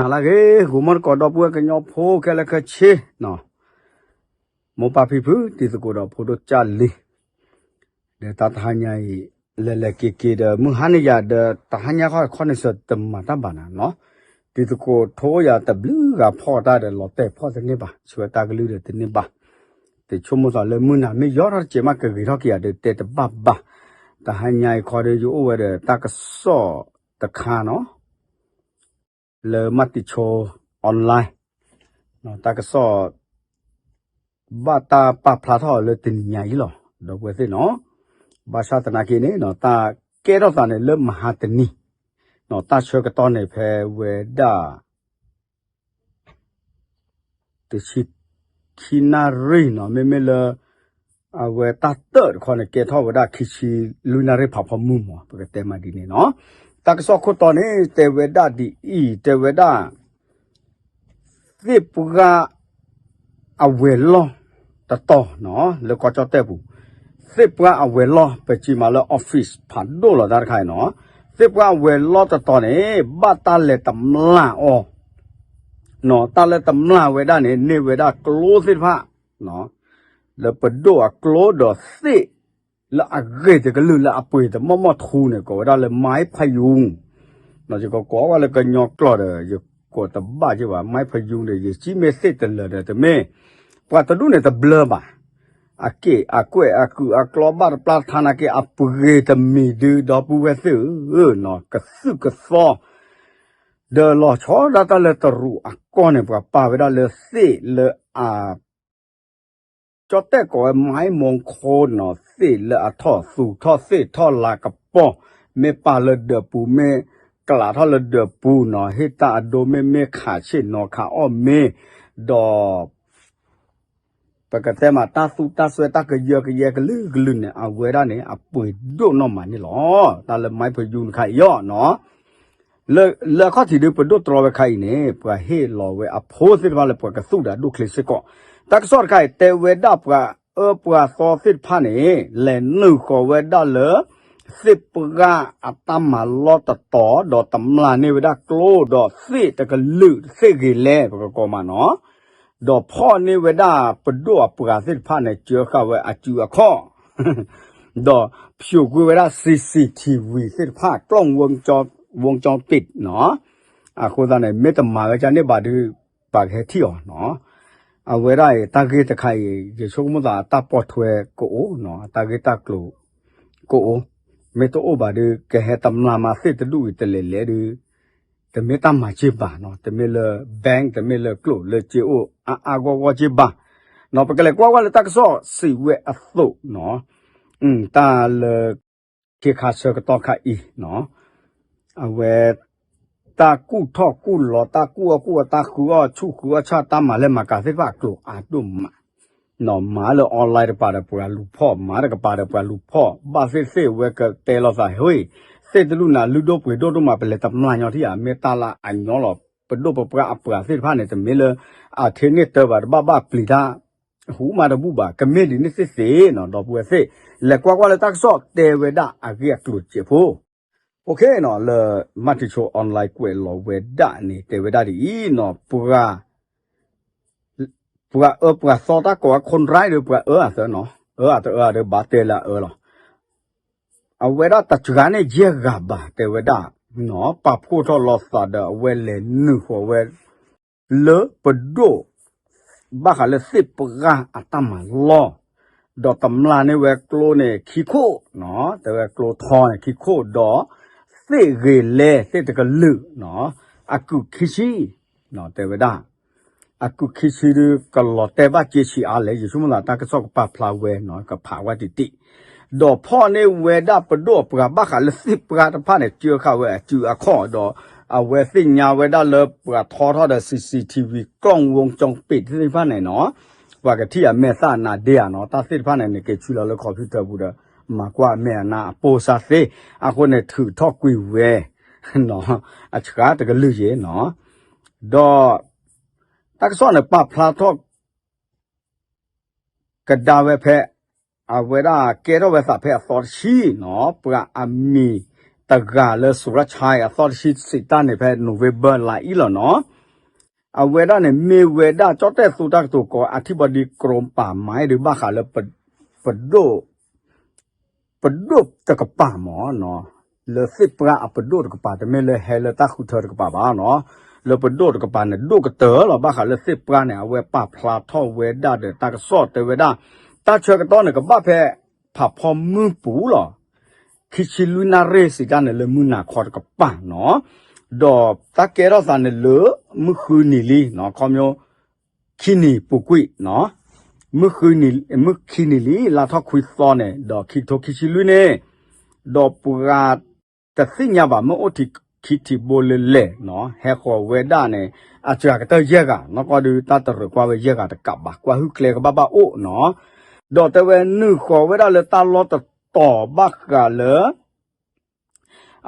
နၤလၢအဂ့ၤ ဂိၤမီၢ်တကိးဒီပုၢ်ဝဲၢ်ကညီဖိခဲလၢာ်ခဲဆ့နီၤ, မိၢ်ပၢ်ဖံဖု တံၤသကိးဒီးဖိဒိၣ်ကၢ်လံၤ, ဒီးတၢ်တဟါညါအံၤ လဲၤလဲၤက့ၤက့ၤဒီး မုၢ်ဟါန့ၣ်ယၤဒီး တဟါညါခီခီန့ၣ်စၢၤတမၤတၢ်ဘၣ်နၤနီၤ, တံၤသကိးထိယၤတဘျုးဂၤဖီၣ်တၢ်ဒီးလီၤတဲာ်ဖီၣ်တန့ၢ်ဘၣ် ဆှၢတၢ်ကလုၢ်ဒီးတန့ၢ်ဘၣ်, တဆိကမိၣ်သးလၢမုၢ်နၤမ့ၢ်ယီၤထီၣ်တစဲးမးကဂ့ၤထီၣ်က့ၤယၤဒီးတဲတဘၣ်ဘၣ်, တဟါညါအံၤခီဒီးယအိၣ်ဝဲဒီးတၢ်ကစီၣ်တခါနီၤ လၢမၤတံၤဆိ online တၢ်ကစီၣ် ဘၣ်တၢ်ပာ်ဖျါထီၣ်အီၤလၢတနံၤညါအံၤလီၤ ဒီပုၢ်ဝဲၢ်သ့ၣ်နီၤ, ဘၣ်ဆၣ်သနာ်က့န့ၣ် တၢ်ကဲထီၣ်သးန့ၣ်လၢမဟါတနံၤ, တၢ်ဆၢကတီၢ်န့ၣ်ဖဲဝဲဒၣ် တဆံခံနၣ်ရံၣ်နီၤ, မ့မ့ၢ်လၢ အဝဲတၢ်တၢၣ်တခီန့ၣ် ကဲထီၣ်ဝဲဒၣ်ခံဆံလွံၢ်နၣ်ရံၣ်ဖးဖီမုၢ်မး ပကတဲမးဒ်န့ၣ်နီၤ, တၢ်ကစီၣ်ခိၣ်တီန့ၣ် တဲဝဲဒၣ်ဒ်အံၤ တဲဝဲဒၣ် သ့ၣ်ပှၢ်အဝဲၤလီၢ်တတီၤနီၤ လၢကီၢ်ကၠီၣ်တဲၣ်ပူၤ, သ့ၣ်ပှၢ်အဝဲၤလီၢ် ပစံးမးလၢ office ဖးဒိၣ်လီၤတၢ်တခါအံၤနီၤ, သ့ၣ်ပှၢ်အဝဲၤလီၢ်တတီၤန့ၣ် ဘၣ်တၢ်လဲၤတမျၢ်အီၤ တၢ်လၢတမျၢ်ဝဲဒၣ်န့ၣ် န့ၢ်ဝဲဒၣ်ကျိသ့ၣ်တဖၣ် လၢပဒိၣ်အကျိဒီးသ့ၣ်လၢအဂ့ၤတကလုာ်လၢအပှ့ၤတမီၢ်မီၢ်ထူန့ၣ် ကိးဝဲဒၣ်လၢ ไม้พะยูง ယကကိးကွၢ်လၢကညီကျိာ်ဒီး ယကိးတဘၣ်က့ၤဘၣ် ไม้พะยูง ဒီး ယစံးမ့ၢ်သ့ၣ်တလၢာ်ဒီးတမ့ၢ် ပှၤတဒူၣ်န့ၣ်တဘျၢဘၣ်, အက့ၢ်အကွဲၢ်အကုၢ်အကျီဘၣ်တပျၢ်ထါနာ်က့ အပှ့ၤတမံၤဒု ဒီပုၢ်ဝဲၢ်သ့ၣ်ဧၢ, ကသုၣ်ကသီ ဒီးလီၤဆီဒၣ်တၢ်လၢတရူးအကီၢ်န့ၣ် ပှၤပာ်ဝဲဒၣ်လၢသ့ၣ်လၢအ ကၠီၣ်တဲၣ်ကိးဝဲ ไม้มงคล နီၤ, သ့ၣ်လၢအထီၣ်သူၣ်ထီၣ်သ့ၣ်ထီၣ်လၤကပီၤ, မ့ၢ်ပာ်လၢဒၢးပူၤ မ့ၢ်ကျးထီၣ်လၢဒၢးပူၤနီၤ, ဟ့ၣ်တၢ်အဒိမ့ၢ်မ့ၢ်ခးဆ့ၣ်နီၤခးအီၣ်မ့ၢ်, ဒီး ပကတဲမးတၢ်သူတၢ်စွဲတၢ်ကယၢကယဲကလုာ်ကလုာ်န့ၣ် အဝဲဒၣ်န့ၣ် အပှ့ၤဒိၣ်နီၢ်မးန့ၣ်လီၤ. တၢ်လၢ ไม้พะยูง တခါအံၤအီၤနီၤ လၢအခီၣ်ထံးဒု ပဒိၣ်တြီဝဲခါအံၤန့ၣ် ပှၤဟ့ၣ်လီၤဝဲအဖိသ့ၣ်တဖၣ်လၢပှၤကသူၣ်ဒီးအဒိၣ်ချ့စ့ၢ်ကီး, တၢ်ကစီၣ်တခါအံၤ တဲဝဲဒၣ်ပှၤအၢပှၤသီသ့ၣ်တဖၣ်န့ၣ် လဲၤနုာ်ဃီၤဝဲဒၣ်လၢ သ့ၣ်ပှၢ်အတၢ်မၤလီၢ်တတီၤ ဒီးတမျၢ်န့ၢ်ဝဲဒၣ်ကျိ ဒီးသ့ၣ်တကလုာ်သ့ၣ်ဂ့ၤလဲၣ် ပကကိးမးနီၤ ဒီးဖီၣ်န့ၢ်ဝဲဒၣ်ပဒိၣ်အပှၤသ့ၣ်တဖၣ်န့ၣ် ကၢဃာ်ဝဲအစုအခီၣ် ဒီးဖျိးကွံာ်ဝဲဒၣ် ซีซีทีวี သ့ၣ်တဖၣ် กล้องวงจร วงจรปิด နီၤ, အဃိသတးန့ၣ် မ့ၢ်တမၤဝဲဒ်န့ၣ်ဘၣ်ဒီး ပှၤကဟဲထံၣ်အီၤနီၤ, အဝဲဒၣ်အံၤတၢ်ဂ့ၢ်တခါအံၤ ယဆိကမိၣ်သးအတၢ်ပိာ်ထွဲကအိၣ်နီၤ, အတၢ်ဂ့ၢ်တၢ်ကျိၤကအိၣ်, မ့ၢ်တအိၣ်ဘၣ်ဒီး ကဟဲတမျၢ်မးသ့ၣ်တဒူၣ်အံၤတလဲၤလဲၤဒီး တမ့ၢ်တၢ်မၤက့ၤဘၣ်နီၤ, တမ့ၢ်လၢ bank တမ့ၢ်လၢကျိာ်လၢက့အိၣ်အါအါဂီၢ်ဂီၢ်က့ၤဘၣ်နီၤ, ပကလဲၤကွၢ်ကွၢ်လၢတၢ်ကစီၣ်စံးဝဲအသိးနီၤ, တၢ်လၢ ခ့ခါဆၢကတီၢ်ခါအံၤနီၤ, အဝဲ တၢ်ကူၣ်ထီၣ်ကူၣ်လီၤ တၢ်ကူၣ်အီၣ်ကူၣ်အီ တၢ်ဃုအီၣ်ဆူၣ်ဃုအီၣ်ဆၣ် တၢ်မၤလဲၢ်မၤကၤသ့ၣ်တဖၣ်အကျိၤအါဒိၣ်မး နီၤ, မၤလၢ online တကပၤဒီးပှၤလူၤဖီၣ် မၤတကပၤဒီးပှၤလူၤဖီၣ် ဘၣ်သ့ၣ်သ့ၣ်ဝဲကတဲလိာ်သး ဟ့ၣ် သ့ၣ်တဒူၣ်န့ၣ် လုၢ်ဒိၣ်ပှ့ၤဒိၣ်ဒိၣ်မး ပလဲၤတမျၢ်ညီထံၣ်ဧါ မ့ၢ်တၢ်လၢအညီလီၤ, ပဒိၣ်ပပှၢ်အပှၤသ့ၣ်တဖၣ်န့ၣ် တမ့ၢ်လၢ အထဲန့ၣ်တၢ်ဘၣ်တဘၣ်ဘၣ်ပျံၤတၢ် ဟူမးတဘူၣ်ဘၣ် ကမ့ၢ်ဒ်န့ၣ်သ့ၣ်သ့ၣ်နီၤ ဒီပုၢ်ဝဲၢ်သ့ၣ်, လဲၤကွၢ်ကွၢ်လၢတၢ်ကစီၣ်တဲဝဲဒၣ်အဂ့ၢ်အကျိၤတစဲးဖိ OK နီၤ, လၢ မၤတံၤဆိ online ကွဲးလီၤဝဲဒၣ်န့ၣ် တဲဝဲဒၣ်ဒ်အံၤနီၤ, ပှၤ ပှၤအၢပှၤသီတၢ်ကိးဝဲ คนร้าย ဒီးပှၤအၢအသၢနီၤ, အၢအတအၢဒီးဘၣ်တဲလၢအအၢလီၤ, အဝဲဒၣ်တစှၤန့ၢ်ယဲၢ်ဂၤဘၣ် တဲဝဲဒၣ်နီၤ, ပာ်ဖှိၣ်ထီၣ်လိာ်သးဒီးအဝဲလဲၤနုာ်ဃီၤဝဲ လၢပဒိၣ် ဘၣ်ဃးလၢသ့ၣ်ပှၢ်အတၢ်မၤလီၢ်, ဒီးတမျၢ်န့ၢ်ဝဲကျိန့ၣ်ခံခိၣ်နီၤ, တဲဝဲကျိထီန့ၣ်ခံခိၣ်ဒီး သ့ၣ်ဂ့ၤလဲၢ်သ့ၣ်တကလုာ်နီၤ, အကုၢ်ခံဆံ တဲဝဲဒၣ်, အကုၢ်ခံဆံဒုးကလီၤတဲာ်ဘၣ်က့ၤဆံးအါလဲၣ်, ယဆိကမိၣ်သးတၢ်ကစီၣ်ကပာ်ဖျါဝဲနီၤ, ကဖးဝဲတံၢ်တံၢ်, ဒီးဖီၣ်န့ၢ်ဝဲဒၣ်ပဒိၣ်အပှၤဘၣ်ဃးလၢသ့ၣ်ပှၢ်တဖၣ်န့ၣ် ကၢဃာ်ဝဲအစုအခီၣ်ဒီး အဝဲသ့ၣ်ညါဝဲဒၣ်လၢပှၤထီထီၣ်ဒီး CCTV กล้องวงจรปิด သ့ၣ်တဖၣ်န့ၣ်နီၤ, ပှၤကထံၣ်အမဲာ်သၣ်အနါဒ့ဧါနီၤ, တၢ်သ့ၣ်တဖၣ်န့ၣ် နက့ၤဆူလီၤလၢ computer ပူၤဒီး မၤကွၢ်အမဲာ်အနါအပိၢ်စၢ်သ့, အဃိန့ၣ်ထုးထီၣ်ကွံာ်ဝဲ အစှၤတကလုာ်ယဲၢ်နီၤ, ဒီး တၢ်ကစီၣ်န့ၣ်ပာ်ဖျါထီၣ် ကဒါဝဲဖဲ အဝဲဒၣ်ကဲထီၣ်ဝဲသးဖဲအသီတဆံနီၤ, ပှၤအမံၤ တဂၤလၢ Suraj Chai အသီတဆံစံးတၢ်န့ၣ် ဖဲ November လါအံၤလီၤနီၤ. အဝဲဒၣ်န့ၣ် မ့ၢ်ဝဲဒၣ်ကၠီၣ်တဲၣ်သူတၢ်ကတိၤကီး အထံၣ်ဘီဒံး ကြိပာ်မၤ ဒုးဘၣ်ဃးလၢ ပဒိၣ် ပဒိၣ်တကပၤမ့ၢ်နီၤ, လၢသ့ၣ်ပှၢ်အပဒိၣ်တကပၤ တမ့ၢ်လၢဟဲလၢတၢ်ဃုထၢတကပၤဘၣ်နီၤ, လၢပဒိၣ်တကပၤန့ၣ် ဒိၣ်ကတၢၢ်လီၤ. ဘၣ်ဃးလၢသ့ၣ်ပှၢ်န့ၣ် အဝဲပာ်ဖျါထီၣ်ဝဲဒၣ်ဒီးတၢ်ကစီၣ်တဲဝဲဒၣ် တၢ်ဆၢကတီၢ်န့ၣ် ကဘၣ်ဖဲဖးဖီမုၢ်ပူၤလီၤ. ခံဆံလွံၢ်နၣ်ရံၣ်စံးတၢ်န့ၣ် လၢမုၢ်နၤခီတကပၤနီၤ, ဒီးတၢ်ကဲထီၣ်သးန့ၣ်လၢ မုၢ်ဃုနံၤလံနီၤ, ခီဖျိ ခံနံၤပူၤကွံာ်နီၤ, မုၢ်ဃုနံၤ မုၢ်ခံနံၤလံ လါထီၣ်ခွံသီန့ၣ် ဒီးခံကထိခံဆံလွံၢ်န့ၣ်, ဒီးပှၤတသ့ၣ်ညါဘၣ် မ့ၢ်အိၣ်ထံခံထံဘိလၢလဲၣ်နီၤ, ဟဲဃီၤဝဲဒၣ်န့ၣ် အစှၤကတၢၢ်ယဲၢ်ဂၤ, နီၢ်ကီၢ်ဒုး တၢ်တရၢၣ်ကွၢ်ဝဲယဲၢ်ဂၤတကးဘၣ်, ကွၢ်ဟုၣ်ကျဲကဘၣ်ဘၣ်အိၣ်နီၤ, ဒီးတဲဝဲနုာ်ဃီၤဝဲဒၣ်လၢတၢ်လီၢ်တတီၤဘၣ်ဃးလၢ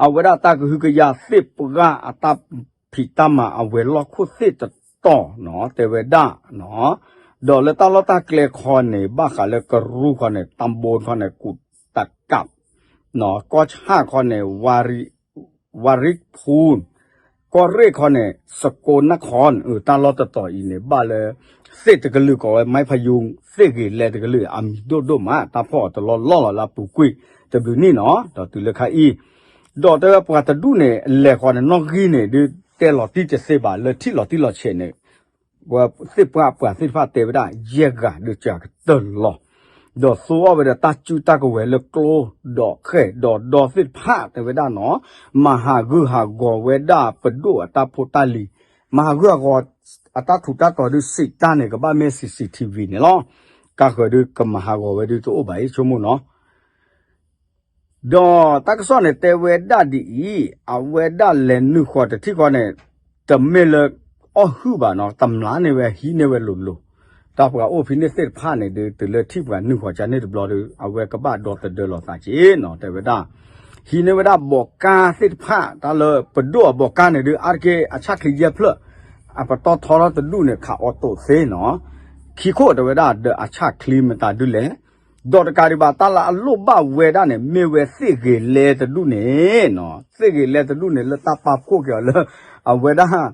အဝဲဒၣ်တၢ်ကဟုကယာ်သ့ၣ်ပှၢ်အတၢ်ဖံးတၢ်မၤအဝဲၤလီၢ်ခိၣ်သ့ၣ်တတီၤနီၤ, တဲဝဲဒၣ်နီၤ, ဒီးလၢတၢ်လီၢ်တၢ်ကျဲခီန့ၣ် ဘၣ်ဃးလၢကရူၢ်ခီန့ၣ် တၢ်ဘိခီန့ၣ် ကူးတကး နီၤ, ကီၢ်ဆၣ်ခီန့ၣ် ဝၤရံဖူၣ်, ကီၢ်ရ့ၣ်ခီန့ၣ် စကိနၢ်ခီ, တၢ်လီၢ်တတီၤအံၤန့ၣ် ဘၣ်လၢ သ့ၣ်တကလုာ်ကိးဝဲ မၢ်ဖးယူၤ သ့ၣ်ဂ့ၤလဲတကလုာ် အမံၤဒိၣ်ဒိၣ်မး, တၢ်ဖီၣ်အီၤတလီၢ်လီၢ်လီၤလၢအပူၤကွံာ်တဘျုးနံၣ်နီၤ, ဒီးတုၤလၢခါအံၤ ဒီးတဲဝဲပှၤတဒူၣ်န့ၣ် လဲၤဃီန့ၣ် နီၣ်ဂံၢ်န့ၣ် ဒုးတဲလီၤတံၢ်တသ့ဘၣ် လၢထံၣ်လီၤတံၢ်လီၤဆဲးန့ၣ် ဝဲသ့ၣ်ပှၢ်ပှၤသ့ၣ်တဖၣ်တဲဝဲဒၣ် ယဲၢ်ဂၤဒုးစှၤကတၢၢ်လီၤ. ဒီးသိအီၣ်ဝဲဒီးတၢ်စုတၢ်ကဝဲၤလၢကျိ ဒီးဃဲၣ်ဒီးဒီသ့ၣ်တဖၣ်တဲဝဲဒၣ်နီၤ, မၤဟးဂူာ်ဟးဂီၤဝဲဒၣ်ပဒိၣ်အတၢ်ဖိတၢ်လံၤ, မၤဟးဂူာ်ဟးဂီၤအတၢ်ထူးတၢ်တီၤဒုးစံးတၢ်န့ၣ် ကဘၣ်မ့ၢ် CCTV န့ၣ်လီၤ. ကါဃၢၤဒုးကမၤဟးဂီၤဝဲဒုးတအိၣ်ဘၣ်အံၤ ဆိကမိၣ်နီၤ ဒီးတၢ်ကစီၣ်န့ၣ်တဲဝဲဒၣ်ဒ်အံၤ, အဝဲဒၣ်လဲၤနုာ်ဃီၤတထံၣ်ဃီန့ၣ် တမ့ၢ်လၢအီၣ်ဟုၣ်ဘၣ်နီၤ, တမျၢ်န့ၢ်ဝဲဟံးန့ၢ်ဝဲလိၤလိၤ, တၢ်ပှၤအိၣ်ဖဲန့ၣ်သ့ၣ်တဖၣ်န့ၣ်ဒုး တုၤလၢထံၣ်ပှၤနုာ်ဃီၤကန့ၢ်တဘျီဒီး အဝဲကဘၣ်ဒီသဒၢလီၤသးက့နီၤ, တဲဝဲဒၣ် ဟံးန့ၢ်ဝဲဒၣ်ဘီးကါသ့ၣ်တဖၣ်, တၢ်လၢပဒိၣ်အဘီးကါန့ၣ်ဒုး အါတက့ၢ်အဆၣ်ချံယဲၢ်ဖျၢၣ်, အပတီၢ်ထီထီၣ်တဒူၣ်န့ၣ် ခးအီၤတိာ်သ့နီၤ, ခံခိၣ်တဲဝဲဒၣ်ဒီးအဆၣ်ချံမတၤဒုလဲၣ် ဒီးတကးဒံးဘၣ် တၢ်လၢအလိၣ်ဘၣ်ဝဲဒၣ်န့ၣ် မ့ၢ်ဝဲသ့ၣ်ဂ့ၤလဲတဒူၣ်န့ၣ်နီၤ, သ့ၣ်ဂ့ၤလဲတဒူၣ်န့ၣ် လၢတၢ်ပာ်ဖှိၣ်က့ၤအီၤလၢ အဝဲဒၣ်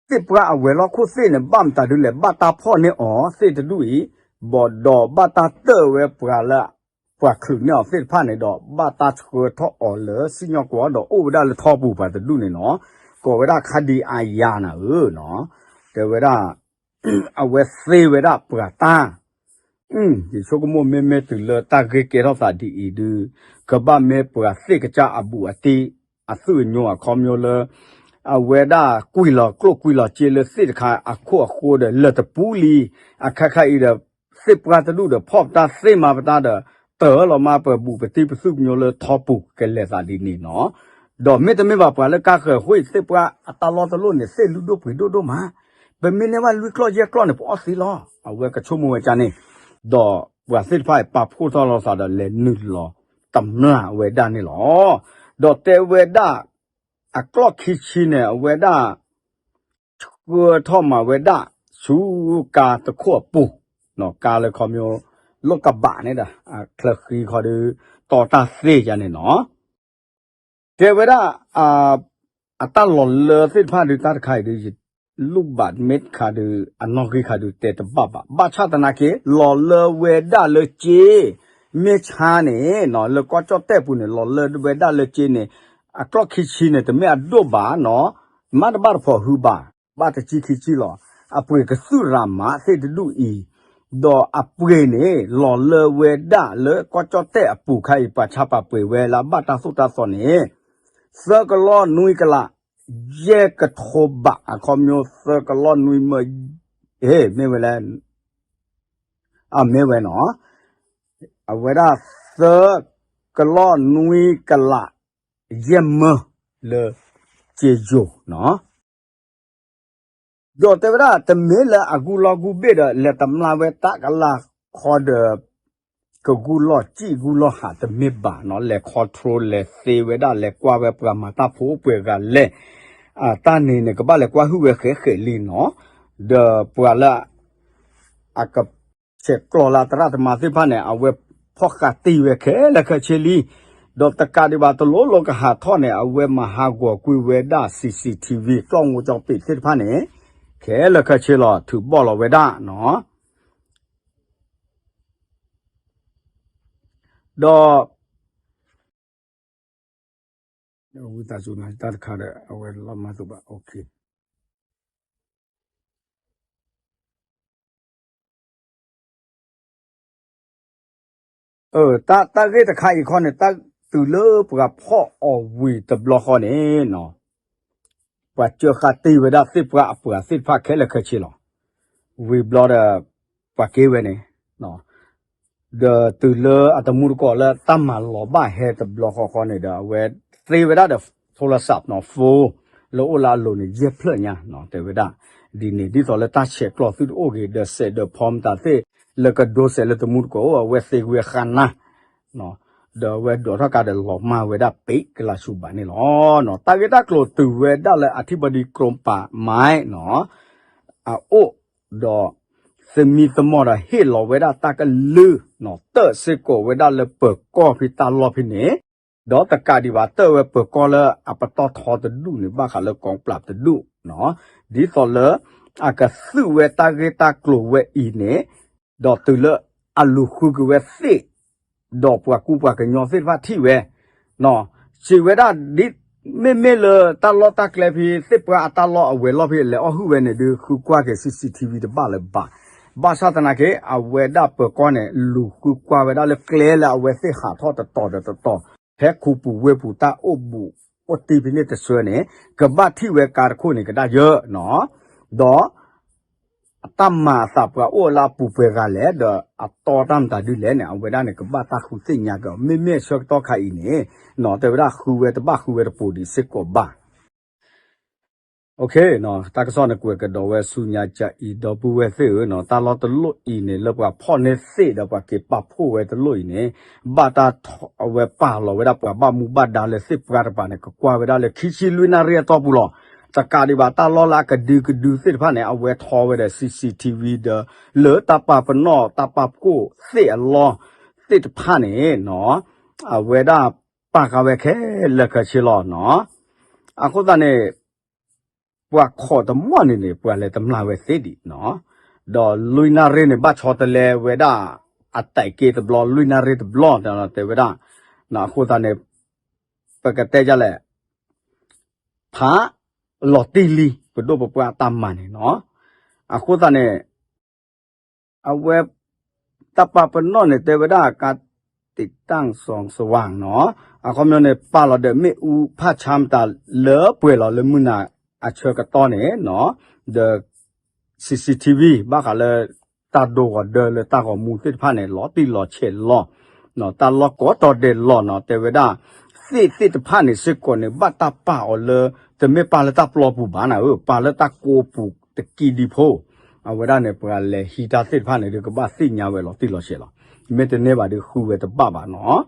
သ့ၣ်ပှၢ်အဝဲၤလီၢ်ခိၣ်သ့ၣ်န့ၣ် ဘၣ်မတၤဒုလဲၣ် ဘၣ်တၢ်ဖီၣ်န့ၢ်အီၤသ့ၣ်တဒူၣ်အံၤ, ဘၣ်ဒီးဘၣ်တၢ်တၢၢ်ဝဲပှၤလၢ ပှၤချုးန့ၢ်အီၤသ့ၣ်တဖၣ်န့ၣ်ဒီး ဘၣ်တၢ်ဆှၢထီၣ်အီၤလၢစံၣ်ညီၣ်ကွီၢ် ဒီးအိၣ်ဝဲဒၣ်လၢထီပူၤပှၤတဒူၣ်န့ၣ်နီၤ, ကိးဝဲဒၣ်ခါဒံအယၤနၤဧၢနီၤ, တဲဝဲဒၣ် အဝဲသ့ဝဲဒၣ်ပှၤတၢ် ယဆိကမိၣ်မ့မ့ၢ်တုၤလၢတၢ်ဂ့ၢ်ကဲထီၣ်သးဒ်အံၤဒုး ကဘၣ်မ့ၢ်ပှၤသ့ၣ်ကစၢ်အဘူးအတံၢ် အသုးအညိအခီပညီလၢ အဝဲဒၣ်ကွံာ်လီၤကျိၣ်ကွံာ်လီၤစ့လၢသ့ၣ်တခါအခိၣ်အဃိဒီး လၢာ်တပူၤလံ, အခါခါအံၤဒီး သ့ၣ်ပှၢ်တဒူၣ်ဒီး ဖီၣ်ပတၢ်သ့မၤပတၢ်ဒီး တၢၢ်လီၤမးပဘူးပတံၢ်ပသုးကညီလၢထီပူၤကလဲၤသးဒ်န့ၣ်နီၤ, ဒီးမ့တမ့ၢ်ဘၣ်ပှၤလၢကါဃၢၤဃိ သ့ၣ်ပှၢ်အတၢ်လီၢ်တလိၣ်န့ၣ် သ့ၣ်လုၢ်ဒိၣ်ပှ့ၤဒိၣ်ဒိၣ်မး, ပမ့ၢ်န့ၢ်ဘၣ်လွံၢ်ကျီၢ်ယဲၢ်ကျီၢ်န့ၣ် ပအီၣ်သ့လီၤ, အဝဲကဆိကမိၣ်ဝဲဒ်န့ၣ်, ဒီးပှၤသ့ၣ်တဖၣ်အံၤပာ်ဖှိၣ်ထီၣ်လိာ်သးဒီးလဲၤနုာ်လီၤတမျၢ်ဝဲဒၣ်န့ၣ်လီၤ. ဒီးတဲဝဲဒၣ် အကျီၢ်ခံဆံန့ၣ် အဝဲဒၣ် ဆှၢထီၣ်မၤဝဲဒၣ် ဆူကါတခိၣ်အပူၤ, ကါလၢခီဖျိ လိၣ်ကဘးန့ၣ်ဒီး အချၢဃံခီဒုး တီတၢ်သ့ယါန့ၣ်နီၤ, တဲဝဲဒၣ် အတၢ်လီၤလၢသ့ၣ်တဖၣ်ဒုး တၢ်တခါအံၤဒုး ယလူၢ်ဘၣ်မ့ၢ်တခါဒုး အနီၣ်ဂံၢ်ခါဒုးတဲတဘၣ်ဘၣ်, ဘၣ်ဆၣ်သနာ်က့ လီၤလၢဝဲဒၣ်လၢကၠ့ မ့ၢ်ဆါန့ၣ်နီၤ လၢကီၢ်ကၠီၣ်တဲၣ်ပူၤန့ၣ် လီၤလၢဝဲဒၣ်လၢကၠ့န့ၣ် အကျီၢ်ခံဆံန့ၣ် တမ့ၢ်အဒိၣ်ဘၣ်နီၤ, မ့ၢ်တဘၣ်တဖိးဟုဘၣ်, ဘၣ်တဆံခံဆံလီၤ. အပှ့ၤကသုၣ်ရၤမးသ့ၣ်တဒူၣ်အံၤ, ဒီးအပှ့ၤန့ၣ် လီၤလၢဝဲဒၣ်လၢကီၢ်ကၠီၣ်တဲၣ်အပူၤခါအံၤ ပှၤဆါပှၤပှ့ၤဝဲလၢအဘၣ်တၢ်သိၣ်တၢ်သီန့ၣ် သၢကလီၢ်နွံကလး ယဲၢ်ကထိဘးအခီပညီ သၢကလီၢ်နွံမၢ မ့ၢ်ဝဲလဲၣ်, အမ့ၢ်ဝဲနီၤ, အဝဲဒၣ် သၢကလီၢ်နွံကလး ယဲၢ်မၢ လၢ ကၠ့ယိၤနီၤ, ဒီးတဲဝဲဒၣ် တမ့ၢ်လၢအဂုၢ်လီၢ်ဂုၢ်ဘ့ၣ်ဒီး လဲၤတမျၢ်ဝဲတၢ်ကလၤခီဒီး ကဂုၢ်လီၢ်စံၣ်ဂုၢ်လီၢ်ဟးတမ့ၢ်ဘၣ်နီၤ, လဲၤ control လဲၤသ့ဝဲဒၣ် လဲၤကွၢ်ဝဲပှၤမၤတၢ်ဖိအိၣ်ပှဲၤဂၤလဲၣ်, တၢ်န့ၣ်န့ၣ် ကဘၣ်လဲၤကွၢ်ဟုၣ်ဝဲဃဲးဃဲးလံနီၤ, ဒီးပှၤလၢ အက ဆဲးကျိးလၢသရၣ်သမါသ့ၣ်တဖၣ်န့ၣ် အဝဲဖီၣ်ဃာ်တံၢ်ဝဲခဲလၢာ်ခဲဆ့လံ, ဒီးတကးဒံးဘၣ်တလိၣ်လီၤကဟးထီၣ်န့ၣ် အဝဲမၤဟးဂီၤကွံာ်ဝဲဒၣ် CCTV ကၠီၣ်ငိကၠီပ့းသ့ၣ်တဖၣ်န့ၣ် ခဲလၢာ်ခဲဆ့လီၤ ထုးဘီၣ်လီၤဝဲဒၣ်နီၤ. ဒီး ဝံသးစူၤနၤတၢ်တခါဒီး အဝဲလီၤမၢ်သိးဘၣ် OK. တၢ်ဂ့ၢ်တခါအံၤခီန့ၣ် တၢ်တုၤလၢပှၤဖီၣ်အီၤဝံၤတဘျီဃီန့ၣ်နီၤ ပှၤကၢဃာ်တ့ၢ်ဝဲဒၣ်သ့ၣ်ပှၢ်အပှၤသ့ၣ်တဖၣ်ခဲလၢာ်ခဲဆ့လီၤ. ဝံၤဘျီဒီး ပှၤက့ၤဝဲန့ၣ် ဒီးတုၤလၢအတမူတကိးလၢတၢ်မၤလီၤဘၣ်ဟဲတဘျီဃီဃီန့ၣ်ဒီး အဝဲသ့ဝဲဒၣ်ဒီး โทรศัพท์နီၤ phone လၢအိၣ်လၢအလိၤန့ၣ် ယဲၢ်ဖျၢၣ်ညါနီၤ တဲဝဲဒၣ်. ဒ်န့ၣ်ဒ်သိးလၢတၢ်ဆဲးကျိးသုတအိၣ်ဂ့ၤ ဒီးစဲးဒီးဖီမတၤသ့ၣ် လၢကဒိစဲးလၢတမူတကိးအိၣ် အဝဲသ့ဝဲဃါနါ ဒီးအဝဲဒိးထီၣ်ကါဒီးလီၤမၢ်ဝဲဒၣ်ပ့ၤကလၤဆူဘၣ်န့ၣ်လီၤ. တၢ်ဂ့ၢ်တၢ်ကျိၤတုၤဝဲဒၣ်လၢ อธิบดีกรมป่าไม้နီၤ အအိၣ် ဒီးသမံသမိးဒီးဟ့ၣ်လီၤဝဲဒၣ်တၢ်ကလုၢ်နီၤ တၢၣ်စ့ၢ်ကီးဝဲဒၣ်လၢပၢၤကီၢ်ဖဲတၢ်လီၢ်ဖဲန့ၣ် ဒီးတကးဒံးဘၣ်တၢၣ်ဝဲပၢၤကီၢ်လၢအပတီၢ်ထီတဒူၣ်န့ၣ် ဘၣ်ဃးလၢကီးပျၢ်တဒူၣ်နီၤ ဒ်သိးလၢ အကသုၣ်ဝဲတၢ်ဂ့ၢ်တၢ်ကျိၤဝဲအံၤန့ၣ် ဒီးတုၤလၢအလူၤဃုက့ၤဝဲသ့ၣ် ဒီးပှၤကူပှၤကညီသ့ၣ်တဖၣ်ထံၣ်ဝဲ စံးဝဲဒၣ်ဒ် မ့မ့ၢ်လၢတၢ်လီၢ်တၢ်ကျဲဖဲသ့ၣ်ပှၢ်အတၢ်လီၢ်အဝဲၤလီၢ်ဖဲလဲၤအီၣ်ဟုၣ်ဝဲန့ၣ် ဒုးဃုကွၢ်က့ၤ CCTV တဘၣ်လၢၤဘၣ်. ဘၣ်ဆၣ်သနာ်က့ အဝဲဒၣ်ပၢၤကီၢ်န့ၣ် လူၤဃုကွၢ်ဝဲဒၣ်လၢကျဲလၢအဝဲသ့ၣ်ဟးထီၣ်တတီၤဒီးတတီၤ ဖဲခူပူၤဝ့ၢ်ပူၤတၢ်အိၣ်ဘူးအိၣ်တံၢ်ဖဲန့ၣ်တဆၢန့ၣ် ကဘၣ်ထံၣ်ဝဲကါတခိၣ်န့ၣ်ကဒါယၢ်နီၤ ဒီး အတၢ်မၤအသးပှၤအိၣ်လၢအပူၤပှဲၤဂၤလဲၣ် ဒီးအတီတၢ်မတၤဒုလဲၣ်န့ၣ် အဝဲဒၣ်န့ၣ် ကဘၣ်တၢ်ဃုသ့ၣ်ညါက့ၤအီၤ မ့မ့ၢ်ဆၢကတီၢ်ခါအံၤန့ၣ် နီၤ တဲဝဲဒၣ်ဃုဝဲတဘၣ်ဃုဝဲတပူၤဒံးစ့ၢ်ကီးဘၣ်. တၢ်ကစီၣ်န့ၣ်ကွဲးကဒီးဝဲဆူညါကၢ်အံၤ ဒီပုၢ်ဝဲၢ်သ့ၣ်ဧၢနီၤ တၢ်လီၢ်တလိၣ်အံၤန့ၣ် လၢပှၤဖီၣ်န့ၢ်သ့ၣ်ဒီးပှၤက့ၤပာ်ဖှိၣ်ဝဲတလိၣ်အံၤန့ၣ် ဘၣ်တၢ်ထီၣ်အဝဲပာ်လီၤဝဲဒၣ်ပှၤဘၣ်မူဘၣ်ဒါလၢသ့ၣ်ပှၢ်တပၤန့ၣ် ကကွၢ်ဝဲဒၣ်လၢခံဆံလွံၢ်နၣ်ရံၣ်အတီၢ်ပူၤလီၤ. တကးဒံးဘၣ်တၢ်လီၢ်လၢအကဒုကဒုသ့ၣ်တဖၣ်န့ၣ် အဝဲထီဝဲဒီး CCTV ဒီး လၢတၢ်ပာ်ပနီၣ်တၢ်ပာ်ဖှိၣ်သ့ၣ်အလီၢ်သ့ၣ်တဖၣ်န့ၣ်နီၤ အဝဲဒၣ်ပာ်ဃာ်ဝဲခဲလၢာ်ခဲဆ့လီၤနီၤ. အဃိသတးန့ၣ် ပှၤခိးတမီၢ်န့ၣ်န့ၣ် ပှၤလဲၤတမျၢ်ဝဲသ့ဒံးနီၤ. ဒီးလွံၢ်နၣ်ရံၣ်န့ၣ် ဘၣ်ဆီတလဲဝဲဒၣ် အတဲာ်က့တဘျီ လွံၢ်နၣ်ရံၣ်တဘျီ တဲဝဲဒၣ်. အဃိသတးန့ၣ် ပကတဲဒ်လဲၣ် ဖးလီၤတံၢ်လံ ပဒိၣ်ပပှၢ်အတၢ်မၤန့ၣ်နီၤ. အဃိသတးန့ၣ် အဝဲ တၢ်ပာ်ပနီၣ်န့ၣ် တဲဝဲဒၣ် การติดตั้งแสงสว่าง နီၤ. အခီပညီန့ၣ် ပာ်လီၤဒီးမ့ၣ်အူဖးဆါမတၤလၢပှဲၤလီၤလၢမုၢ်နၤအဆၢကတီၢ်န့ၣ်နီၤ. ဒီး CCTV ဘၣ်ဃးလၢ တၢ်ဒိဂီၤဒၢလၢတၢ်ဂီၤမူသ့ၣ်တဖၣ်န့ၣ် လီၤတံၢ်လီၤဆဲးလီၤ တၢ်လီၢ်ကိးတီၤဒဲးလီၤနီၤ. တဲဝဲဒၣ် သ့ၣ်သ့ၣ်တဖၣ်န့ၣ်စ့ၢ်ကီးန့ၣ် ဘၣ်တၢ်ပာ်အီၤလၢ တမ့ၢ်ပာ်လၢတၢ်ပျီပူၤဘၣ်နၤဧၢ ပာ်လၢတၢ်ကိးပူၤတကံဒံဖိ. အဝဲဒၣ်န့ၣ် ပှၤလဲၤဟံးတၢ်သ့ၣ်တဖၣ်န့ၣ်ဒီး ကဘၣ်သ့ၣ်ညါဝဲလီၤတံၢ်လီၤဆဲးလီၤ. မ့ၢ်တန့ၢ်ဘၣ်ဒီးဃုဝဲတဘၣ်ဘၣ်နီၤ.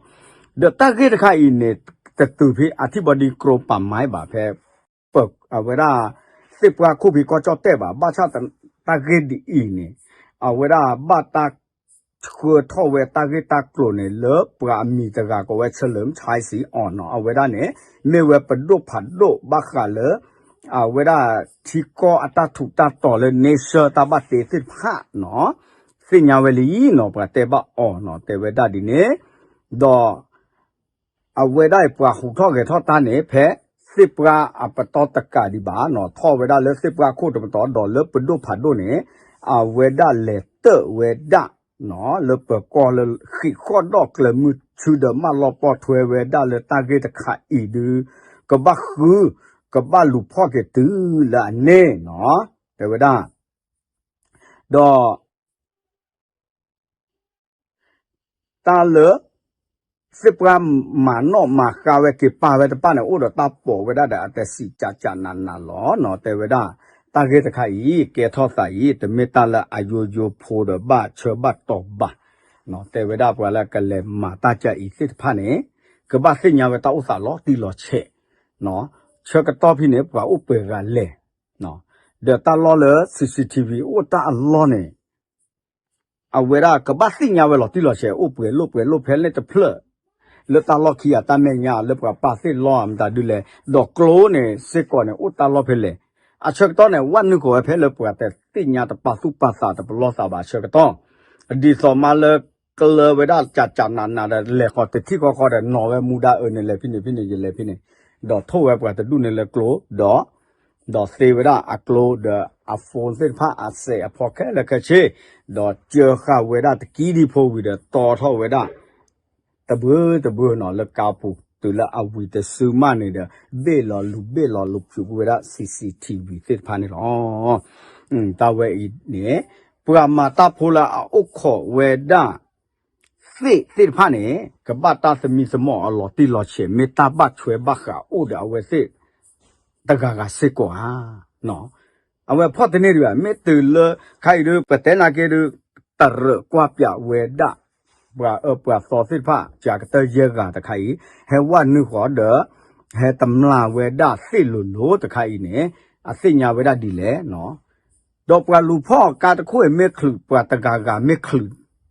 ဒီးတၢ်ဂ့ၢ်တခါအံၤန့ၣ် တတုၤဖဲ อธิบดีกรมป่าไม้ ဘၣ်ဖဲ ပ အဝဲဒၣ် သ့ၣ်ပှၢ်ခိၣ်ဖံးကီၢ်ကၠီၣ်တဲၣ်ဘၣ်. ဘၣ်ဆၣ်တၢ်ဂ့ၢ်ဒ်အံၤန့ၣ် အဝဲဒၣ်ဘၣ်တၢ်ဆှၢထီၣ်ဝဲတၢ်ဂ့ၢ်တၢ်ကျိၤန့ၣ် လၢပှၤအမံၤတဂၤကိးဝဲ เฉลิมชัย ศรีอ่อน နီၤ. အဝဲဒၣ်န့ၣ် မ့ၢ်ဝဲပဒိၣ်ဖးဒိၣ်ဘၣ်ဃးလၢ အဝဲဒၣ်ထံကီၢ်အတၢ်ထူးတၢ်တီၤလၢ နံၣ်ဆၢ တၢ်ဘၣ်တ့သ့ၣ်တဖၣ်နီၤ သ့ၣ်ညါဝဲလံနီၤ. ပှၤတဲဘၣ်အီၤနီၤ တဲဝဲဒၣ်ဒ်န့ၣ် ဒီး အဝဲဒၣ်အံၤပှၤဟူးထီၣ်ဂဲၤထီၣ်တၢ်န့ၣ် ဖဲသ့ၣ်ပှၢ်အပတီၢ်တကးဒံးဘၣ်နီၤ ထီၣ်ဝဲဒၣ်လၢသ့ၣ်ပှၢ်ခိၣ်တပတီၢ် ဒီးလၢပဒိၣ်ဖးဒိၣ်န့ၣ် အဝဲဒၣ်လဲၤတၢၣ်ဝဲဒၣ်နီၤ လၢပၢၤကီၢ်လၢဃံးဃီၣ်ဒီၣ်ကျၢၤမုၢ်ဆူဒီး မၢလီၤပိာ်ထွဲဝဲဒၣ်လၢတၢ်ဂ့ၢ်တခါအံၤဒုး ကဘၣ်ဃု ကဘၣ်လူၤဖီၣ်က့ၤတုၤလၢအန့ၣ်နီၤ တဲဝဲဒၣ် ဒီး တၢ်လၢ သ့ၣ်ပှၢ်မၤနီၣ်မၤဃါဝဲက့ၤပာ်ဝဲတဖၣ်န့ၣ် အိၣ်ဒီးတၢ်ပိာ်ဝဲဒၣ်ဒီးအတဆံးကၠးကၠးနးနးလီၤနီၤ. တဲဝဲဒၣ် တၢ်ဂ့ၢ်တခါအံၤ ကဲထီၣ်သးအံၤ တမ့ၢ်တၢ်လၢအယိယိဖိဒီးဘၣ်ဆၢဘၣ်တီၤဘၣ်နီၤ. တဲဝဲဒၣ်ပှၤလၢကလဲၤမၤတၢ်ကၢ်အံၤသ့ၣ်တဖၣ်န့ၣ် ကဘၣ်သ့ၣ်ညါဝဲတၢ်အိၣ်သးလီၤတံၢ်လီၤဆဲးနီၤ. ဆၢကတီၢ်ဖဲန့ၣ် ပှၤအိၣ်ပှဲၤဂၤလဲၣ် ဒီးတၢ်လီၢ်လၢ CCTV အိၣ်တၢ်အလီၢ်န့ၣ် အဝဲဒၣ်ကဘၣ်သ့ၣ်ညါဝဲလီၤတံၢ်လီၤဆဲး အိၣ်ပှဲၤလိၣ်ပှဲၤလိၣ်ဖဲလဲၣ်တဖျၢၣ် လၢတၢ်လီၢ်ခံအတၢ်မဲာ်ညါ လၢပှၤပာ်သ့ၣ်လီၤမတၤဒုလဲၣ်, ဒီးကျိန့ၣ်စ့ၢ်ကီးန့ၣ် အိၣ်တၢ်လီၢ်ဖဲလဲၣ်. အဆၢကတီၢ်န့ၣ် ဝဲနုာ်ဃီၤဝဲဖဲလၢပှၤတသ့ၣ်ညါတပာ်သူၣ်ပာ်သးတပလီၢ်သးဘၣ်အဆၢကတီၢ်, ဒ်သိးမးလၢကျၢၤဝဲဒၣ်ကၠးကၠးနးနးဒီး လဲၤဃီၤတထံၣ်ဃီဃီဒီး နီၤဝဲမူဒါအၢန့ၣ်လဲၤဖဲန့ၣ်ဖဲန့ၣ် ယလဲၤဖဲန့ၣ်, ဒီးထိၣ်ဝဲပှၤတဒူၣ်န့ၣ်လၢကျိ, ဒီး ဒီးသ့ဝဲဒၣ်အကျိဒီးအ phone သ့ၣ်တဖၣ်အစဲးအဖီခဲလၢာ်ခဲဆ့, ဒီးစၢဃာ်ဝဲဒၣ်တကံဒံဖိဝံၤဒီး တီထီၣ်ဝဲဒၣ် တဘျုးတဘျုးနီၤ လၢကါပူၤ တုၤလၢအဝံၤတစုမးန့ၣ်ဒီး ဘ့ၣ်လီၤလူၤဘ့ၣ်လီၤလူၤဖုးကွံာ်ဝဲဒၣ် C C T V သ့ၣ်တဖၣ်န့ၣ်လီၤ. တၢ်ဝဲအံၤန့ၣ် ပှၤမၤတၢ်ဖိလၢအအိၣ်ခိးဝဲဒၣ် သ့ၣ်သ့ၣ်တဖၣ်န့ၣ် ကဘၣ်တၢ်သမံသမိးအလီၤတံၢ်လီၤဆဲး မ့ၢ်တၢ်ဘၣ်ဆွဲဘၣ်ဃးအိၣ်ဒီးအဝဲသ့ၣ် တဂၤဂၤစ့ၢ်ကီးဧါ. အဝဲဖီၣ်တန့ၢ်ဒံးဘၣ် မ့ၢ်တုၤလၢ ခါအံၤဒုး ပတဲနာ်က့ဒုး တရၢးကွၢ်ပၠးဝဲဒၣ် ပှၤအၢပှၤသီသ့ၣ်တဖၣ် ကကတၢၢ်ယဲၢ်ဂၤတခါအံၤ ဟဲဝဲနုာ်ဃီၤဒီး ဟဲတမျၢ်ဝဲဒၣ်သ့ၣ်လိၤလိၤတခါအံၤန့ၣ် အသ့ၣ်ညါဝဲဒၣ်ဒ်လဲၣ်နီၤ. ဒီးပှၤလူၤဖီၣ်ကါတခိၣ်အံၤမ့ၢ်ချုး ပှၤတဂၤဂၤမ့ၢ်ချုး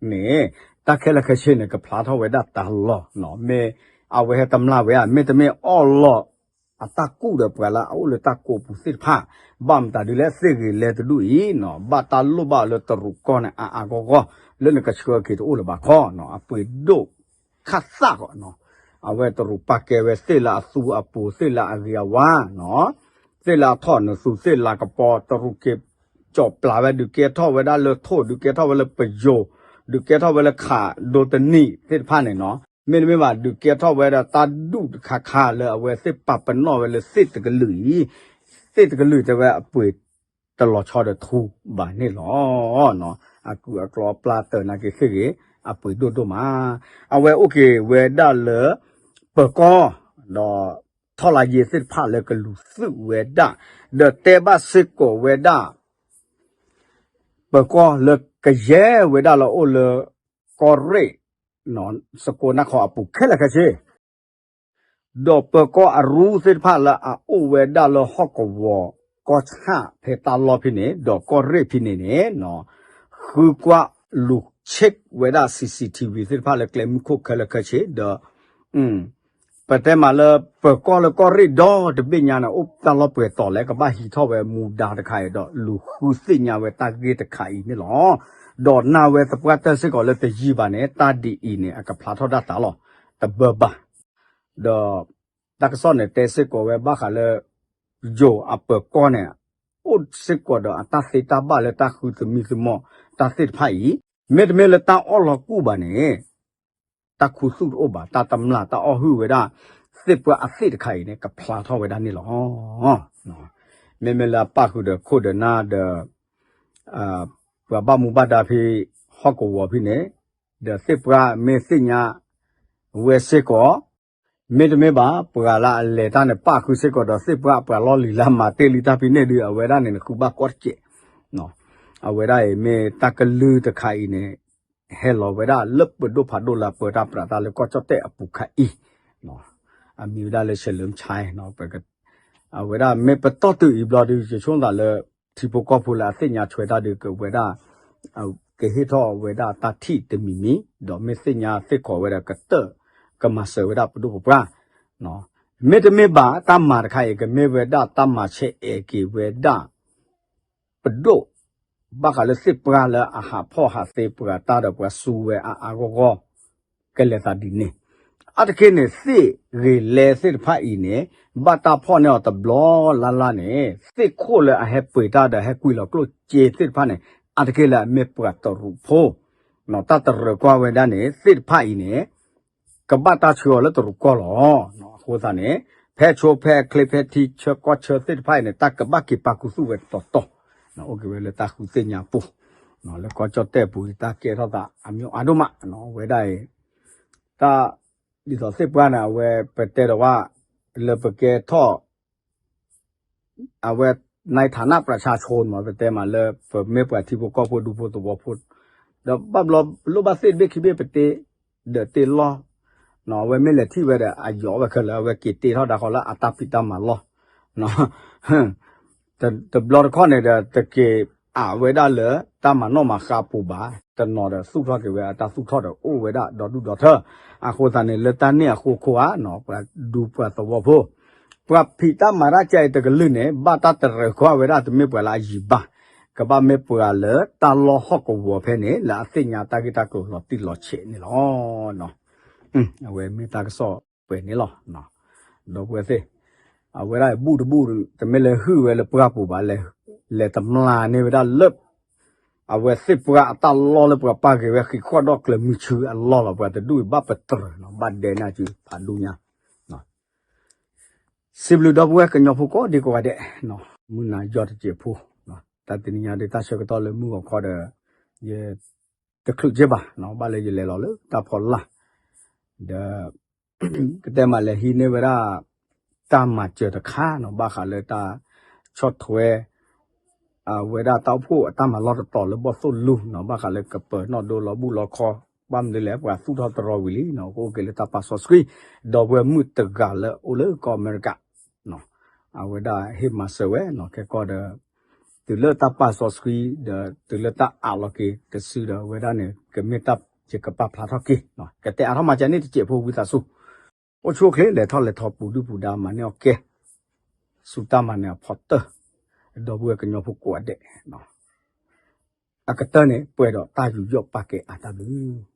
န့ၣ် တၢ်ခဲလၢာ်ခဲဆ့န့ၣ် ကဖျါထီၣ်ဝဲဒၣ်တၢ်လီၢ်နီၤ. မ့ၢ်အဝဲဟဲတမျၢ်ဝဲဧါ မ့တမ့ၢ်အီၣ်လီၤ အတၢ်ကူၣ်ဒီးပှၤလၢအအိၣ်လၢတၢ်ကိးပူၤသ့ၣ်တဖၣ်, ဘၣ်မတၤဒုလဲၣ် သ့ၣ်ဂ့ၤလဲတဒူၣ်အံၤနီၤ ဘၣ်တၢ်လိၣ်ဘၣ်အီၤလၢတရူးကီၢ်န့ၣ် အါအါဂီၢ်ဂီၢ် လၢနကဆှၢက့ၤတအိၣ်လၢၤဘၣ်ခီနီၤ အပှ့ၤဒိၣ်ခၣ်သၣ်ဂီၢ်နီၤ. အဝဲတရူးပာ်ကဲဝဲသ့ၣ်လၢအသူအပူၤ သ့ၣ်လၢအဂ့ၤအဝါနီၤ, သ့ၣ်လၢအထီၣ်နသူ သ့ၣ်လၢကပီၤ တရူးက့ၤ ကၠီၣ်ပျၢ်ဝဲ ဒုးကဲထီၣ်ဝဲဒၣ်လၢထိၣ် ဒုးကဲထီၣ်ဝဲလၢပယိၤ ဒုးကဲထီၣ်ဝဲလၢခးဒိတနံၣ်သ့ၣ်တဖၣ်န့ၣ်နီၤ. မ့တမ့ၢ်ဘၣ် ဒုးကဲထီၣ်ဝဲဒၣ်တၢ်ဒူၣ်တခါခါလၢအဝဲသ့ၣ်ပာ်ပနီၣ်ဝဲလၢသ့ၣ်တကလုာ်အံၤ, သ့ၣ်တကလုာ်တဲဝဲအပှ့ၤတလီၤဆီဒီးထူဘၣ်န့ၣ်လီၤ. အကုၢ်အကျီအပျၢ်တၢၢ်နာ်က့သ့ၣ်ဂ့ၤ အပှ့ၤဒိၣ်ဒိၣ်မး. အဝဲအိၣ်က့ၤဝဲဒၣ်လၢ ပၢၤကီၢ် ဒီး ထီၣ်လါယ့သ့ၣ်တဖၣ်လၢကလူၤသုးဝဲဒၣ် ဒီးတဲဘၣ်စ့ၢ်ကီးဝဲဒၣ် ပၢၤကီၢ်လၢကယဲၢ်ဝဲဒၣ်လၢအိၣ်လၢ ကီၢ်ရ့ၣ် စကိးနၢ်ခီအပူၤခဲလၢာ်ခဲဆ့ ဒီးပၢၤကီၢ်အရူသ့ၣ်တဖၣ်လၢအအိၣ်ဝဲဒၣ်လၢဟီၣ်ကဝီၤကီၢ်ဆၣ်ဖဲတၢ်လီၢ်ဖဲန့ၣ် ဒီးကီၢ်ရ့ၣ်ဖဲန့ၣ်န့ၣ် ဃုကွၢ်လူၤဆ့ၣ်ဝဲဒၣ် C C T V သ့ၣ်တဖၣ်လၢကျဲမုၢ်ခိၣ်ခဲလၢာ်ခဲဆ့ ဒီး ပတဲမးလၢပၢၤကီၢ်လၢကီၢ်ရ့ၣ်ဒီတဘ့ၣ်ညါန့ၣ် အိၣ်တၢ်လီၢ်ပှဲၤတီၤလဲၣ် ကဘၣ်ဟံးထီၣ်ဝဲမူဒါတခါအံၤဒီး လူၤဃုသ့ၣ်ညါဝဲတၢ်ဂ့ၢ်တခါအံၤန့ၣ်လီၤ. ဒီးနာ်ဝဲသပှၢ်တၢၢ်စ့ၢ်ကီးလၢတယံာ်ဘၣ်န့ၣ် တၢ်ဒ်အံၤန့ၣ် အကဖျါထီၣ်ဒၣ်တၢ်လီၤ တဘၢဘၣ်. ဒီး တၢ်ကစီၣ်န့ၣ်တဲစ့ၢ်ကီးဝဲဘၣ်ဃးလၢ ယိၤအပၢၤကီၢ်န့ၣ် အိၣ်စ့ၢ်ကီးဒီးအတၢ်သ့တၢ်ဘၣ်လၢတၢ်ဃုသမံသမိးတၢ်သ့ၣ်တဖၣ်အံၤ, မ့တမ့ၢ်လၢတၢ်အီၣ်လီၤကူၣ်ဘၣ်န့ၣ် တၢ်ခူသူၣ်တအိၣ်ဘၣ် တၢ်တမျၢ်တၢ်အီၣ်ဟုၣ်ဝဲဒၣ် သ့ၣ်ပှၢ်အသ့ၣ်တခါအံၤန့ၣ် ကဖျါထီၣ်ဝဲဒၣ်န့ၣ်လီၤ. မ့မ့ၢ်လၢအပၣ်ဃုာ်ဒီးခိၣ်ဒီးနၢ်ဒီး ပှၤဘၣ်မူဘၣ်ဒါဖဲ ဟီၣ်ကဝီၤဖဲန့ၣ် ဒီးသ့ၣ်ပှၢ်မ့ၢ်သ့ၣ်ညါဝဲစ့ၢ်ကီး မ့တမ့ၢ်ဘၣ် ပှၤလၢအလဲၤတၢ်န့ၣ် ပၣ်ဃုာ်စ့ၢ်ကီးဒီး သ့ၣ်ပှၢ်ပှၤလီၢ်လံၤလၢအမၤတ့ၢ်လံတၢ်ဖဲန့ၣ်ဒုး အဝဲဒၣ်န့ၣ် နဃုဘၣ်ကီတစဲး. အဝဲဒၣ်အံၤမ့ၢ်တၢ်ကလုၢ်တခါအံၤန့ၣ် ဟဲလီၤဝဲဒၣ်လၢပဒိၣ်ဖးဒိၣ်လၢအပၢတၢ်ပြးတၢ်လၢကီၢ်ကၠီၣ်တဲၣ်အပူၤခါအံၤ အမံၤဝဲဒၣ်လၢ ဆဲးလၢမဆါ အဝဲဒၣ်မ့ၢ်ပတီၢ်တုၤအံၤဘျီဒုး ယဆိကမိၣ်သးလၢ ထံဖိကီၢ်ဖိလၢအသ့ၣ်ညါထွဲတၢ်ဒုး ကဝဲဒၣ် ကဟ့ၣ်ထီၣ်ဝဲဒၣ်တၢ်ထံၣ်တမံၤမံၤ ဒီးမ့ၢ်သ့ၣ်ညါသ့ၣ်ခီးဝဲဒီးကတၢၢ် ကမၤစၢၤဝဲဒၣ်ပဒိၣ်ပပှၢ် မ့တမ့ၢ်ဘၣ် တၢ်မၤတခါအံၤ ကမ့ၢ်ဝဲဒၣ်တၢ်မၤဆဲးအဲၣ်က့ၤဝဲဒၣ် ပဒိၣ် ဘၣ်ဃးလၢသ့ၣ်ပှၢ်လၢအဟးဖီၣ်ဟးသ့ပှၤတၢ်ဒီးပှၤစူဝဲအါအါဂီၢ်ဂီၢ် ကလဲၤသးဒ်န့ၣ် အါတက့ၢ်န့ၣ် သ့ၣ်ဂ့ၤလဲသ့ၣ်တဖၣ်အံၤန့ၣ် ဘၣ်တၢ်ဖီၣ်န့ၢ်အီၤတဘျီလၢ်လၢ်န့ၣ် သ့ၣ်ခိၣ်လၢအဟဲပှ့ၤတၢ်ဒီးဟဲကွံာ်လီၤကျိၣ်စ့သ့ၣ်တဖၣ်န့ၣ် အါတက့ၢ်လၢအမ့ၢ်ပှၤတရူးဖိ တၢ်တရၢၢ်ကွၢ်ဝဲဒၣ်န့ၣ် သ့ၣ်တဖၣ်အံၤန့ၣ် ကဘၣ်တၢ်ဆှၢအီၤလၢတရူးကီၢ်လီၤ. အဃိသတးန့ၣ် ဖဲဆိဖဲချ့ဖဲထံဆၢကီၢ်ဆၢသ့ၣ်တဖၣ်အံၤန့ၣ် တၢ်ကဘၣ်က့ၤပာ်ခူသူၣ်ဝဲတီတီ အိၣ်က့ၤဝဲလၢတၢ်ဃုသ့ၣ်ညါပူၤ လၢကီၢ်ကၠီၣ်တဲၣ်ပူၤ တၢ်ကဲထီၣ်သးအမံၤအါဒိၣ်မး ဝဲဒၣ်အံၤ တၢ် ဒ်သိးသ့ၣ်ပှၢ်န့ၣ် အဝဲပတဲဒီးဝဲ လၢပကဲထီၣ် အဝဲ ในฐานะประชาชน မ့ၢ်ပတဲမးလၢ ပမ့ၢ်ပှၤထံဖိကီၢ်ဖိဒူဖိသဝီဖိ ဒီးဘၣ်ဘျီလိၣ်ဘၣ်သ့ၣ်တဘ့ၣ်ခံဘ့ၣ်ပတ့ ဒီးတ့လီၢ် အဝဲမ့ၢ်လဲၤထံၣ်ဝဲဒီး အယီၤဝဲခဲလၢာ် အဝဲက့ၤတ့ထီၣ်ဒၣ်ဃီလၢအတၢ်ဖံးတၢ်မၤလီၢ် တဘျီတခီၣ်န့ၣ်ဒီး တက့ၤ တအးဝဲဒၣ်လၢတၢ်မၤနီၣ်မၤဃါပူၤဘၣ်, တနီၤဒီးသူၣ်ထီၣ်က့ၤဝဲအတၢ်သူၣ်ထီၣ်ဒီးအိၣ်ဝဲဒၣ်ဒီဒူၣ်ဒီထၢ, အဃိသတးန့ၣ် လၢတၢ်န့ၣ်အဃိခိၣ်ဧါနီၤ ပှၤဒူပှၤသဝီဖိ ပှၤဖံးတၢ်မၤတၢ်ကဲအံၤတကလုာ်န့ၣ် ဘၣ်တၢ်တရၢၣ်ကွၢ်ဝဲဒၣ်တမ့ၢ်ပှၤလၢအယံၤဘၣ်, ကဘၣ်မ့ၢ်ပှၤလၢတၢ်လီၢ်ဟီၣ်ကဝီၤဖဲန့ၣ် လၢအသ့ၣ်ညါတၢ်ဂ့ၢ်တၢ်ကျိၤလီၤတံၢ်လီၤဆဲးန့ၣ်လီၤ. အဝဲမ့ၢ်တၢ်ကစီၣ်ပှဲၤန့ၣ်လီၤ. ဒီပုၢ်ဝဲၢ်သ့ၣ်, အဝဲဒၣ်ဘူၣ်တဘူၣ် တမ့ၢ်လၢဟုၣ်ဝဲလၢပှၢ်ပူၤဘၣ်, လဲၤတမျၢ်န့ၢ်ဝဲဒၣ်လၢ အဝဲသ့ၣ်ပှၢ်အတၢ်လီၢ်လၢပှၤပာ်က့ၤဝဲဃံးဃီၣ်ဒီၣ်ကျဲၤမုၢ်ဆူအလီၢ်လီၤ. ပှၤတဒူၣ်အံၤဘၣ်ပတြၢၤနီၤ ဘၣ်ဒဲန့ၢ်အစုဖးဒူၣ်ညါ စံးဘျုးဒီပုၢ်ဝဲၢ်ကညီဖိကိးဒံကိးဂၤဒဲး, မုၢ်နၤယီၢ်တစဲးဖိ, တၢ်တနံၤညါဒ်တၢ်ဆၢကတီၢ်လၢမုၢ်ဂီၤခီဒီး ယတချုးက့ဘၣ်, ဘၣ်လၢယလဲၤလီၤလၢတၢ်ဖီလာ်, ဒီး ကတဲမးလဲၤဟံးန့ၢ်ဝဲဒၣ် တၢ်မၤစၢၤတခါနီၤ ဘၣ်ဃးလၢတၢ်ဆီၣ်ထွဲ အဝဲဒၣ်တၢ်အိၣ်ဖှိၣ်အတၢ်မၤလီၢ်တတီၤလၢဘီၣ်သိၣ်လူၤနီၤ ဘၣ်ဃးလၢကပၢၤနီၣ်ဒိလီၤဘူၣ်လီၤခီ, ဘၣ်မနုၤလဲၣ် ပှၤသူၣ်ထီၣ်တရီဝံၤလံနီၤ ကအိၣ်က့ၤလၢတၢ်ပာ်စီဆှံ, ဒီပုၢ်ဝဲၢ်မုၣ်တဂၤလၢအိၣ်လၢကီၢ်အမဲရကၤ အဝဲဒၣ်ဟ့ၣ်မၤစၢၤဝဲနီၤ ခဲကီၢ်ဒီး တုၤလၢတၢ်ပာ်စီဆှံ ဒီးတုၤလၢတၢ်အးလီၤက့ၤတစုဒီး အဝဲဒၣ်န့ၣ် ကမ့ၢ်တၢ်ယကပာ်ဖျါထီၣ်က့ၤ, ကတဲအါထီၣ်မၤစၢၤန့ၣ်တစဲးဖိဝံသးစူၤ, အိၣ်ဆူၣ်အိၣ်ချ့ လဲၤထီၣ်လဲၤထီပူၤဒုၣ်ပူၤဒါမၤန့ၢ်အီၣ်ကဲ စူၢ်တၢ်မၤနၢၤအဖီတၢၢ်, ဒီပုၢ်ဝဲၢ်ကညီဖိကိးဂၤဒဲး အကတၢၢ်န့ၣ် ပှဲၤဒီးတၢ်ယူးယီၣ်ပာ်ကဲအါတၢ်ဘျုး